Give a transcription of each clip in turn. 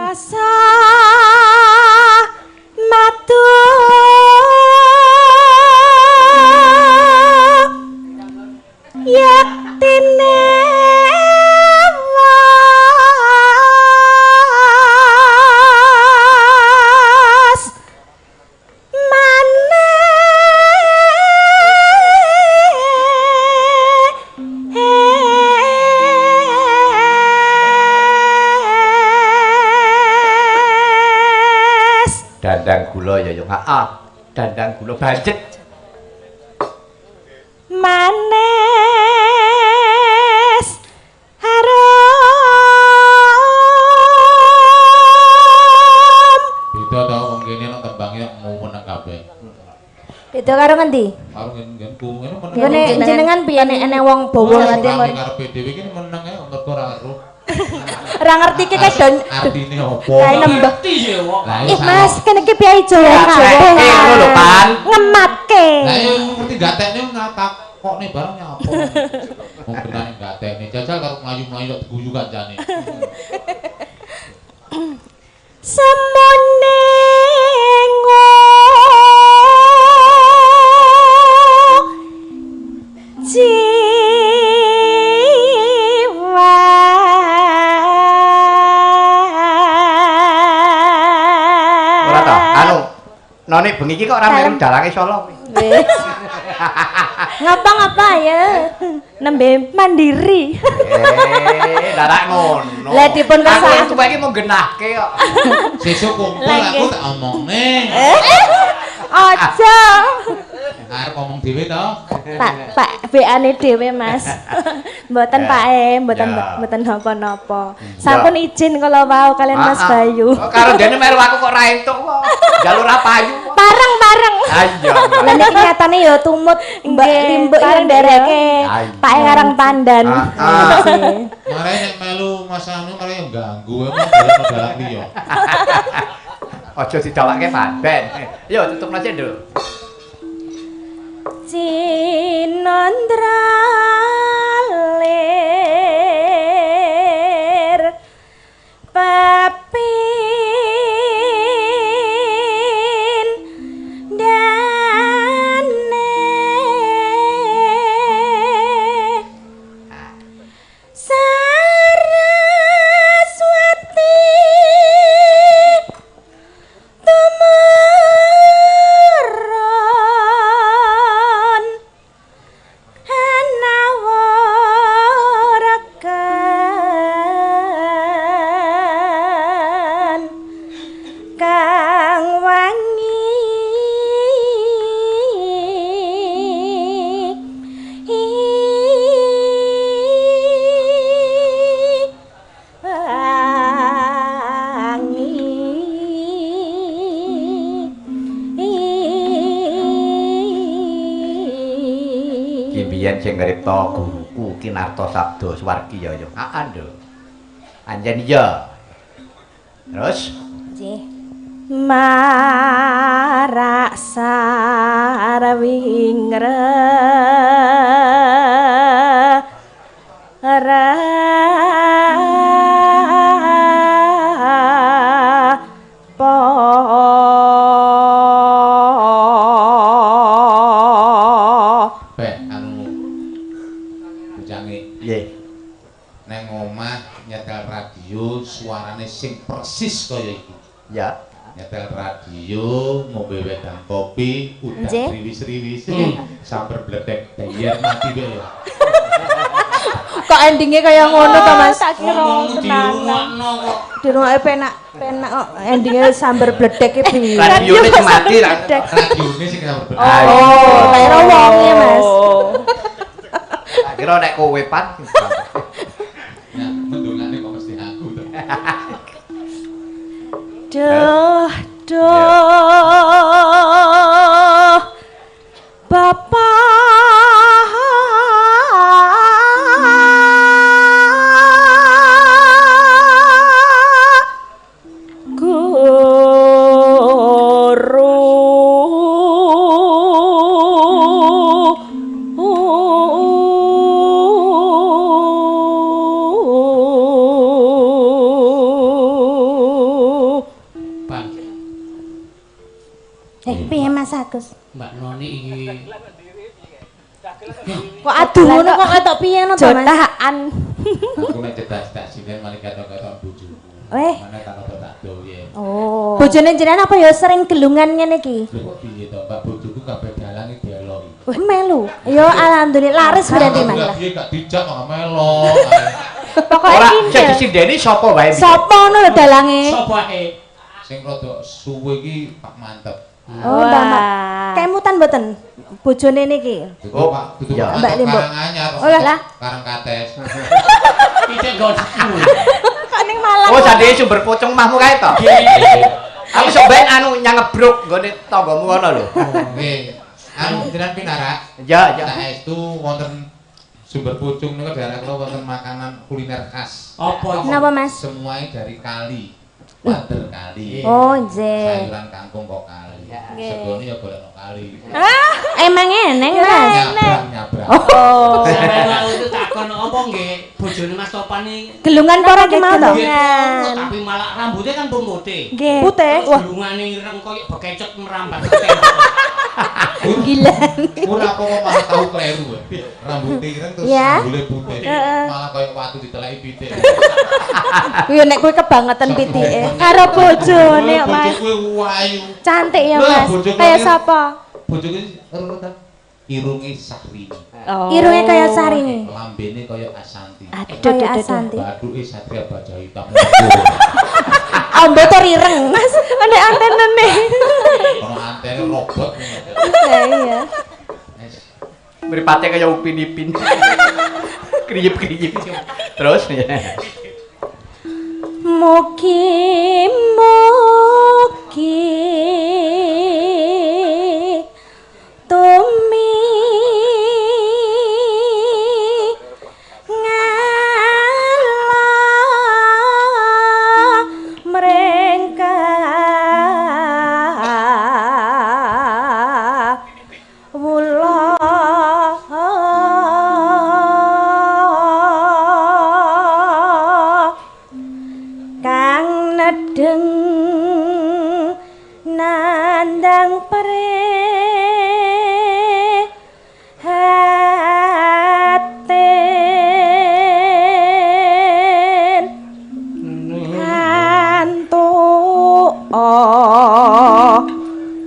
Rasa matu yektine was maneh Dandang gula ya yo. Heeh. Dandang gula banjet. Manes harum. Beda ta wong kene nek tembange meneng kabeh. Beda karo ngendi? Karo nggenku ngene meneng. Ngene jenengan piye nek ene wong bawa nganti karepe dhewe iki meneng ae mergo ora ero. Ora ngerti iki kae don artine opo. Kae nembah. Ih Mas, kene iki piye Jawa kabeh. Ngono lho, Pan. Ngematke. Lah iya ngerti gatekne ngatakokne bareng nyapa. Wong benane gatekne jajal karo mlayu-mlayu kok diguyu kancane. Semone jiwa. Ora ta, anu none bengi iki kok ora melu dalange Solo. Wis. Ngapa-ngapa ya? Nembe mandiri. Darak ngono. Lah dipun kersane. Aku iki mung genahke kok. Sesuk kumpul aku tak omongne. Aja. Arep ngomong dhewe to? Pak, Pak WA-ne dhewe, Mas. Mboten Pak e, mboten mboten napa-napa. Sampun izin kala wau kalian Mas Bayu. Oh, karo dene melu aku kok ora entuk kok. Jalur ra payu. Bareng-bareng. Ha iya. Lah niki nyatane ya tumut Mbak Limbuk ya ndereke Pak e Karang Pandan. Heeh. Mare nek melu Mas Anu mare yo ganggu emang dalan-dalan liya. Aja didawake Pak Ben. Yo tutupno sik, Nduk. Cinandra lir pepin dane Saraswati tumurun nawaraken kang wangi wangi. Ki biyen sing ngripta guruku Kinarto Sabdo Swargi ya yo. Heeh, Nduk. Anjen iya. Terus nggih. Marak sarwingre po. Bek anu bujange. Nggih. Neng omah nyetel radio suarane sing persis kaya iki. Ya. Nyetel radio, ngombe wedang kopi, udan riwis-riwis, samper bledek dayer mati wae ya. Kok endingnya kaya ngono to, Mas? Tak kira tenanan. Dirungokke penak, penak kok endingnya samber bledek iki piye? Radione sing mati ra. Radione sing samber bledek. Oh, tak kira wonge, Mas. Tak kira nek kowe pan. Nah, mendungane kok mesti aku to. Duh, duh, Bapak Guru. Piye Mas Agus? Mbak Noni iki. Kok aduh ngono kok ketok piye ngono to, Mas? Jotahan. Aku nek cedak-cedak sinden malah ketok-ketok bojoku. Mana tak apa tak doye. Oh. Bojone jenengan apa ya sering gelungan ngene iki? Lho kok piye to, Mbak, bojoku kabeh dalange dieloki. Wah, melu. Ya alhamdulillah laris berarti Mas. Lah piye gak dijak kok melo. Pokoke Ora kintil. sing disindeni sapa wae. Sapa ngono lho dalange? Sapa ae? Sing rada suwe iki Pak Mantep. Oh, Mbak Mat. Kemutan mboten bojone niki? Dudu Pak, dudu iya. Pak Mbak Mantep Limbuk. Karanganyar. Oh, lah. Karangkates. Pitik nggonku. Kok ning Malang. Oh, sandeke sumber pocong mahmu kae to. Aku sok ben anu nyangebruk nggone tanggamu kono lho. Nggih. Anu jenengan pinarak. Ya, ya. Saestu wonten Sumber Pucung niku daerah kula wonten makanan kuliner khas. Apa iki? Napa Mas? Semuanya dari kali. Water kali. Oh, nggih. Sayuran kangkung kok kali. Segone ya golek kali. Emang eneng, Mas. Nyabrang nyabrang. Oh. Sampeyan wau itu takon apa nggih bojone Mas Topan iki Gelungan apa ora ki mau to? Gelungan. Tapi malah rambutnya kan pun putih. Nggih. Putih. Wah, Gelungane ireng koyo bekecot merambat ke tembok. gila. Ora apa kok malah tahu kleru. Rambutnya ireng terus Ya. gule putih. Malah koyo watu diteleki pitik. Kuwi nek kuwi kebangetan pitike. Karo bojone kok, Mas. Bojoku ayu. Cantik ya, Lah, Mas. bojoku Kayak ini- sapa? Bojoku ero ta? Irunge Syahrini. Oh. Irunge kaya Sarini. Lambene kaya Asanti. Aduh, Kaya aduh, aduh. Asanti. Bathuke Satria Baja Hitam. Ambo to ireng. Mas, ana antenene. Ono antene robot. Iya. Wes. Mripate kaya Upin Ipin. Kriyip-kriyip. Terus ya. Mugi mugi tumi ngalah mrengka wula kang nedeng nandang prihatin antuk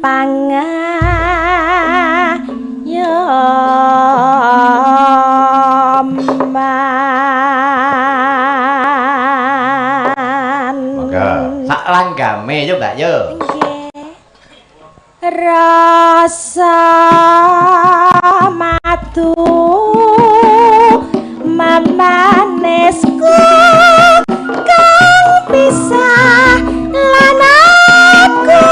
pangayoman. Monggo. Sak langgame yo, Mbak yo. Nggih. Rasa madu mamanesku kang pisah lan aku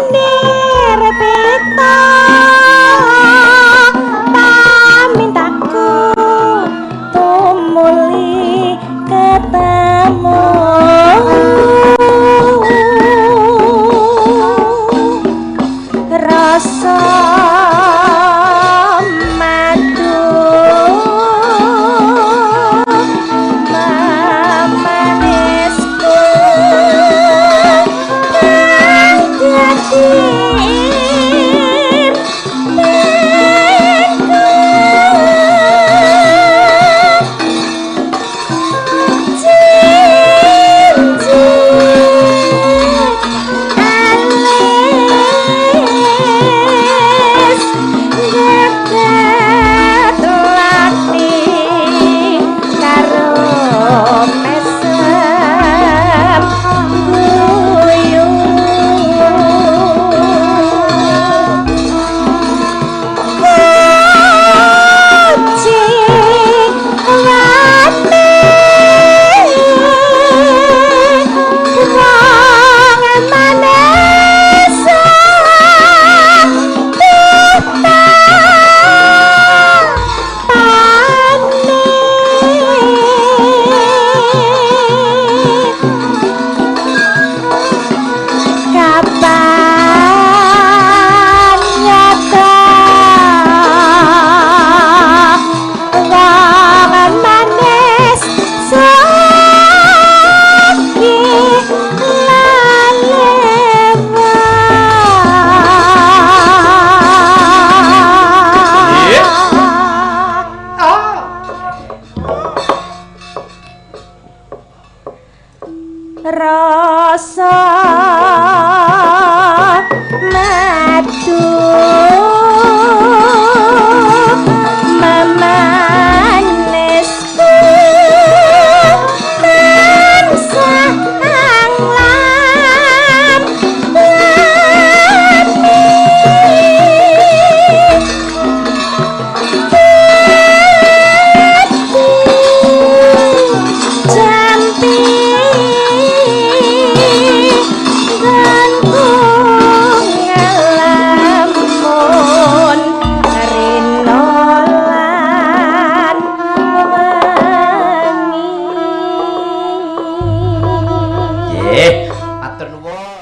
kunir pita pamintaku tumuli ketemu rasa madu mamanesku kang dadi impianku. Rasa madu memanisku tansah anglam lami dadi jampi nggonku ngelamun rina lan wengi. Nggih, matur nuwun.